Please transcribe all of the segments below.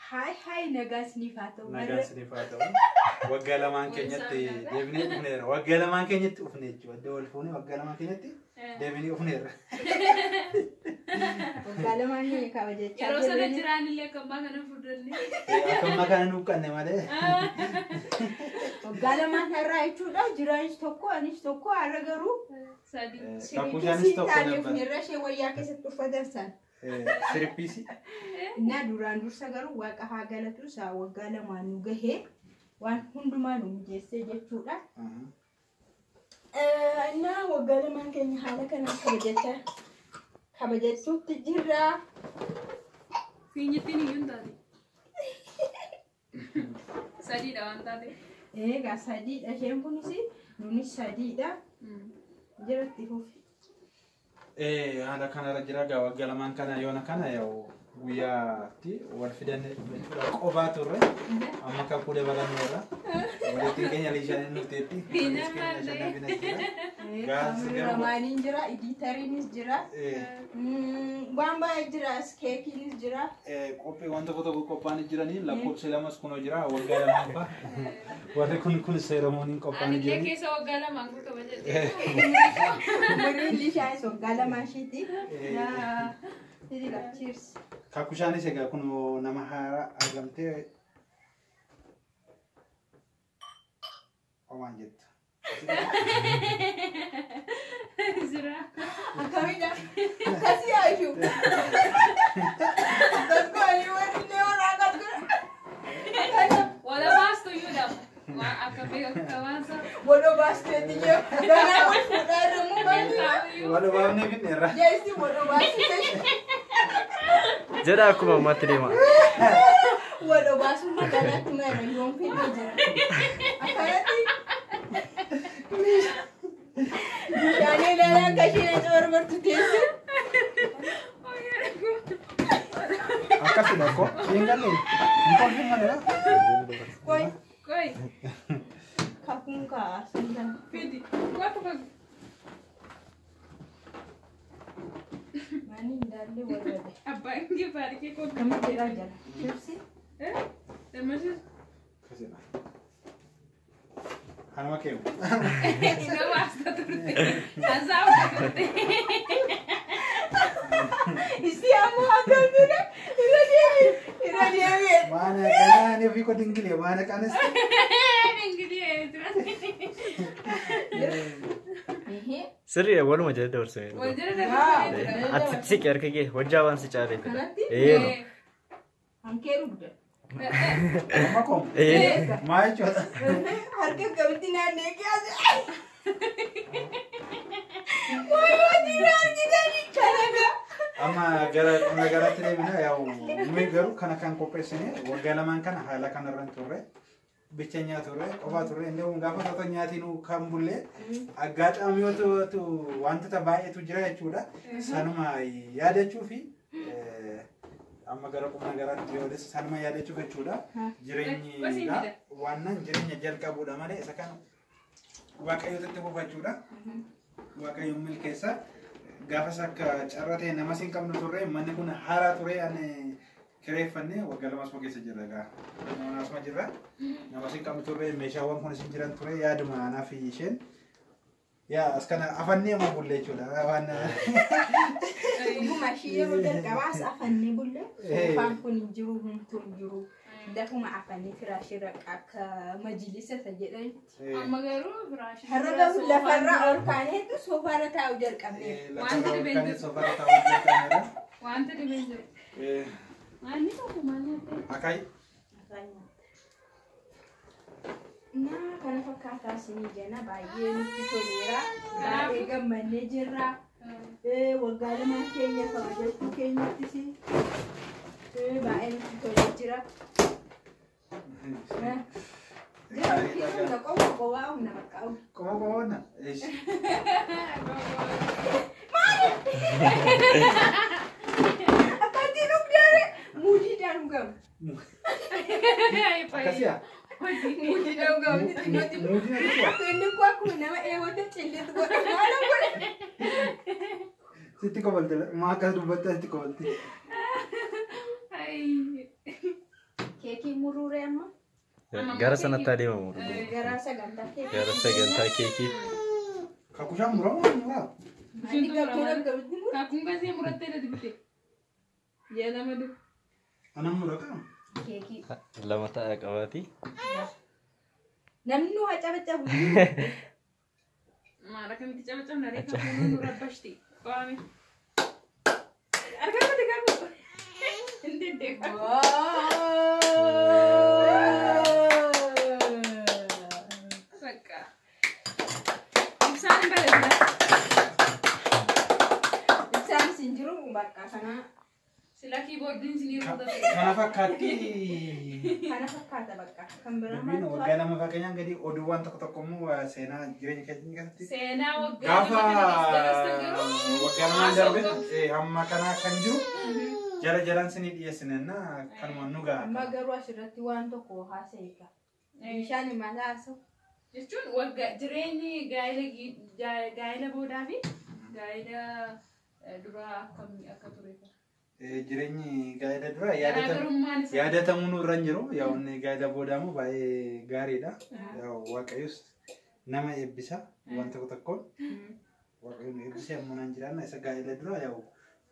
Haay haay, nagaa isiniif haa ta'u. Nagaan isiniif haa ta'u. Waggaa lamaan keenyatti deebinee dhufneerra. Waggaa lamaan keenyatti dhufne jechuudha. Iddoo wal fuunee waggaa lamaan keenyatti deebinee dhufneerra. Waggaa lamaan keenya kabajachaa Yeroo sana jirra. jiraan illee akka ammaa kana furdanne. Akka ammaa kana nuuf qanne malee. Waggaa lamaan har'aa jechuudha. Jiraanis tokko, anis tokko, har'a garuu Sadi. Kakkuushaanis tokko taanee nabba. dhufneerra, ishee wayyaa keessatti uffatan sana. Sirippiisi. Innaa duraan dursa garuu Waaqa haa galatu, isaa waggaa lamaan nu gahee waan hundumaa nu mijeessee jechuudha. Innaa waggaa lamaan keenya haala kanaan kabajachaa kabajachuutti jirra. Fiinyittiin iyyuu hin taate. Sadiidha waan taate. Egaa sadiidha, isheen kunis nunis sadiidha. Jiratti fufi. Haala kanarra jira egaa waggaa lamaan kana yoona kana yaa'u guyyaatti wal fidanne jechuudha. Qofaa turre, amma kakuu dabalanneerra. Walitti keenya liishaan nufteetti. Kaameraamaaniin jira, editoriinis jira, waan baay'ee jira, keekiinis jira. Qophiiwwan tokko tokko qophaa'anii jiranii, lakkoofsi lamas kunoo jira, waggaa lamaffaa. Warri kun kun seeramooniin qophaa'anii Anillee jiranii. keessa waggaa lamaan kun kabajadhe. Umuriin liishaanis waggaa lamaa isheeti. Hidila, cheers. Kakkushaanis egaa kunoo nama haaraa argamtee homaan jettu. Jira. Akkamidha? Akkasii haashu. Akkas goonii warri illee warra akkas godha. Wala baastu iyyuu waan akka beekamansa. Wal obaasteetti jee. Ganaa wal fuudhaa irra immoo baay'ee. Wal obaafnee finneerra. Jeesti wal obaasite. Jedha, akkuma ammaatti deema. Wal obaasuun magaalaatti mara yoom fidee jira. Akkanatti. Bishaan ilaalaa akka isheen achi barbartu teesse. Akkasidha ko. Hin galle. Hin kolfin malee. Qoy. Qoy. Kakuun kaa san. Fidi. Qotu qotu. Manni indaallee wal bade. Abbaan kee baarikee qotu. Nama jedhaa jala. Chipsi. Dammasis. Akkasidha. Kanuma keemu. Ina baasta turte. Hasaaba turte. Isi ammoo akkamidha? Irra deebi. Irra deebi. Maana kanaan ofii koo dingilee maana kanas. Ingilii jira. Sirriidha, waluma jala dabarsame. Wal jala dabarsee jira. Ati siqe harka kee hojjaa waan si caalee. Kanatti? Ee no. Hankee dhugda. Amma koom. Ee. Maa jechuudha? Harka akkamitti naannee kiyaase? Waayee argitanii kanaga. Amma gara qonna garaatti deemina yaa'u, nuyi garuu kana kan qopheessine waggaa lamaan kana haala kanarra hin turre. Bichanyaa turre, qofaa turre, inni kun gaafa tokko nyaatiin kan bullee aggaadhaamiyootu wantoota baay'eetu jira jechuudha. Sanuma yaadachuu fi amma gara qonna garaatti yoo sanuma yaadachuuf jechuudha. Jireenyi wannan jireenya jalqabuudha malee isa kan Waaqayyootti buufachuudha. Waaqayyoon milkeessa. Gaafas akka carra ta'e namas hin qabnu turre, manni kun haaraa ture, ani kireeffanne waggaa lamas keessa jirra egaa. Namas jirra. Namas hin qabnu turre, meeshaawwan kunis hin jiran ture, yaaduma anaa fi isheen. Yaa as kana afannee amma bulle jechuudha. Waan Dhuguma ishii yeroo jalqabaas afannee bulle, soofaan kun hin jiru, humtuu hin jiru. Lafuma afannee firaashirra akka majilisa isa jedhanitti. Amma garuu firaashii. Har'a garuu lafarraa ol kaaneetu soofaarra taa'uu jalqabneera. Wanti dhibeen jiru. Soofaarra taa'uu jalqabneera. Wanti dhibeen jiru. Maalni tokko maal nyaatee? Akayi. Naa kana fakkaataa isinii jenna, baay'ee nutti toleera. Baay'ee gammannee jirra. Waggaa lamaan keenya kabajachuu keenyattis baay'ee nutti tolee jira. Jira humna qofa qofaa humna bakka. Qofa qofa. Eesh. Akkatti dhugdee muudiidhaan dhugamu. Akkasiyaa? Muudiidhaan dhugamu. Muudiin akkasiyaa? Inni kun akkuma nama eewwate cillitti godhe maal godhe. Sitti kofalte, maa akkas dubbatta sitti kofalte. Gara sanatti adeemamu. Gara sagantaa keekii. Gara sagantaa keekii. Kakushaan muramaa muraa. Ani kakkuun akkamitti mura? Kakkuun gasee murattee dha dibite. Ji'a lama dura. Anan mura qaba. Keekii. Lama ta'a qabaati. Namni nu haa cabacabu. Maal akkamitti cabacabna ree kakkuun nu rabbashti. Qaame. Harka kooti qabu. Hin deddeeqa. Bakka. Ibsaan bareeda. Ibsaan sin jiru bakka kana. Sila kiiboordiin sin yeroo ta'e. Kana fakkaatti. Kana fakkaata bakka. Kan biraa Dubbiin maaltu waggaa lama fakkeenyaan gadi oduuwwan tokko tokko immoo seenaa jireenya keenya keessatti. Seenaa waggaa Gaafa lama kana keessa dabarsan garuu waggaa lamaan darbe hamma kanaa kan jiru jala jalaan sinii dhiyeessinenna kanuma nu ga'a. Amma garuu asirratti waan tokko haasa'e. Bishaan maal haasa'u? Jechuun waggaa jireenyi gaa'ela boodaa fi gaa'ela duraa akka ture. Jireenyi gaa'ela duraa Garaagarummaan isaa. yaadatamuu nurra hin jiru. Yaa inni gaa'ela boodaa immoo baay'ee gaariidha. Yaa Waaqayyos nama eebbisa waan tokko tokkoon. Waaqayyo nu eebbisee ammoo naan jiraanna isa gaa'ela duraa yaa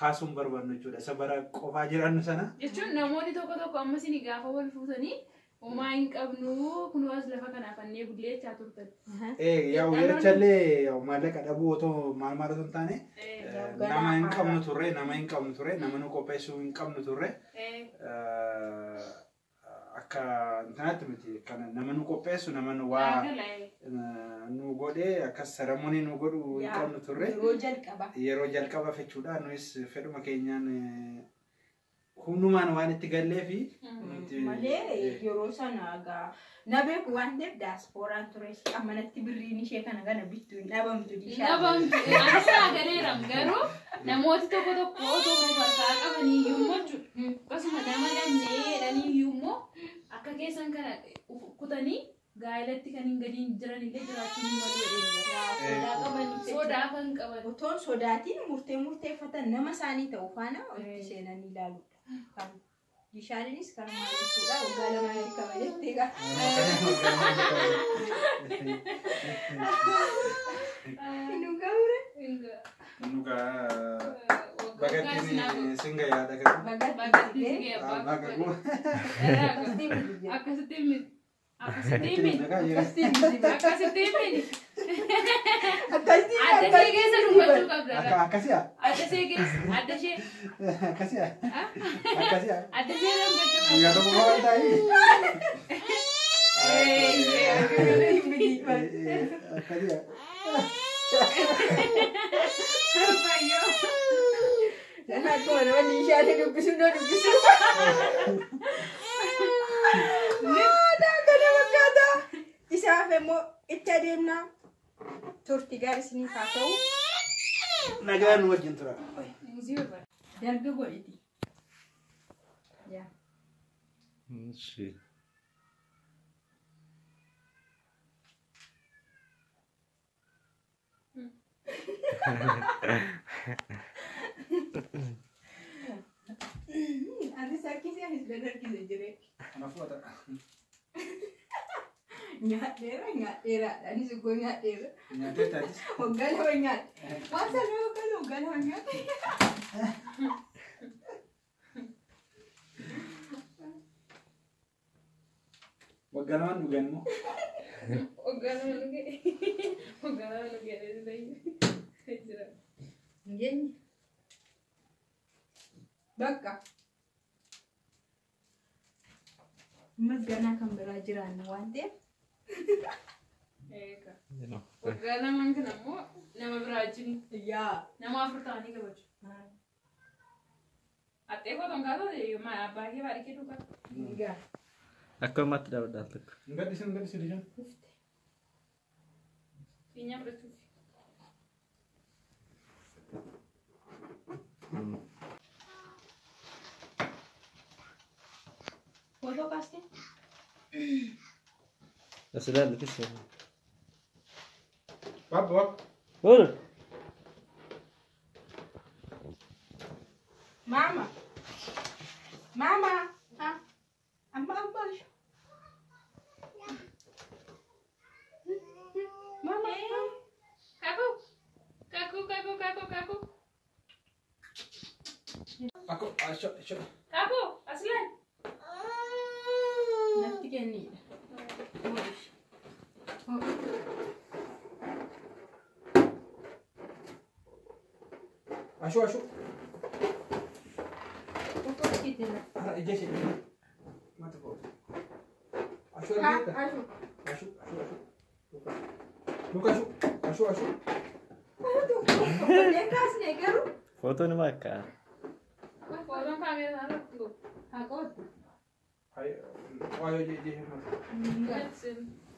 kaasuun barbaannu jechuudha. Isa bara qofaa jiraannu sana. Jechuun namoonni tokko tokko amma isin gaafa wal fuutanii homaa hin qabnu kunoo as lafa kanaaf annee bulleechaa turtan. Yaa yerichallee maallaqa dhabuu otoo maal maal otoo hin taane nama hin qabnu turre nama hin qabnu turre nama nu qopheessuu hin qabnu turre. Akka intanaatti miti kan nama nu qopheessu nama nu waa nu godhee akka saramoonii nu godhu hin qabnu turre. Yeroo jalqaba. Yeroo jalqaba jechuudha nuyis fedhuma keenyaan humnumaan waan itti gallee fi Malee yeroo sana egaa na beeku waan ta'eef daaspooraan ture amanatti birriin ishee kana kana bittuu hin dhabamtu dishaa. Dhabamtu ani sagaleera garuu namooti tokko tokko otoo farsaa qabanii iyyuu jechuudha. Akkasuma nama dhabnee jedhanii iyyuu immoo akka keessan kana kutanii gaa'elatti kan hin gadiin jiran illee jiraachuu ni malu jedhee. Sodaa qabanii. Sodaa kan qaban. Otoon sodaatiin murtee murteeffatan nama isaanii ta'u faana itti seenanii ilaaluudha. Kan bishaaninis kan maal jechuudha waggaa lamaan kabajattee qaba. Nu gawre. Nu gaa bagatti singa yaada kan. Bagatti singa Akkasitti miti. Akkasitti miti. Akkasitti miti. Adda ishee keessa dubbachuu qabda. Akkasiyaa. Adda ishee keessa. Adda ishee. Akkasiyaa. Akkasiyaa. Adda ishee dubbachuu qabda. Guyyaa tokko qofa taa'ee. Akkasiyaa. Sana akkuma nama nishaanii dubbisuu na dubbisuu. Aadaa kana fakkaata. Isaaf immoo itti adeemna. Turtii gaarii isiniif haa ta'u. Nagaan wajjin tura. Darga godhiti. Yaa. Ishi. Ani sakkisee anis dan harkise jiree. Kana fudhata. Nyaadheera nyaadheera anis uggoo nyaadheera. Nyaatee taatis. Waggaa lama nyaadhe. Waan sana waggaa lama waggaa lama nyaadhe. Waggaa lamaan dhugan immoo. Waggaa lama dhugee. Waggaa lama dhugee jira. Ngeenye. Bakka. Ammas ganaa kan biraa jiraanna waan ta'eef. Waggaa lamaan kana immoo nama biraa wajjin Yaa. nama afur ta'anii kabaju. Attee fotoon kaasoo abbaa kee baadhii kee duukaa. Egaa. Akka ammaatti dhaabadhaan tokko. Hin gadhiisin hin gadhiisin ijaan. Fiinyaa fudhachuuf. Footoo kaastee? As ilaallutis. Wap wap. Oolu. Mama. Mama. Ha? Amma amma. Kaku, kaku. Aku asho asho. Kaku, aslan. Natti kennidha. Asho asho. Otoo Ara ija ishee. Mata koo. Asho argeetta? Ashu. Asho asho asho. Luka asho asho asho. Tokkollee kaasne garuu Footoo nama akka. Footoon kaameeraa irratti haa qooddu. Waayoo ija ishee mata.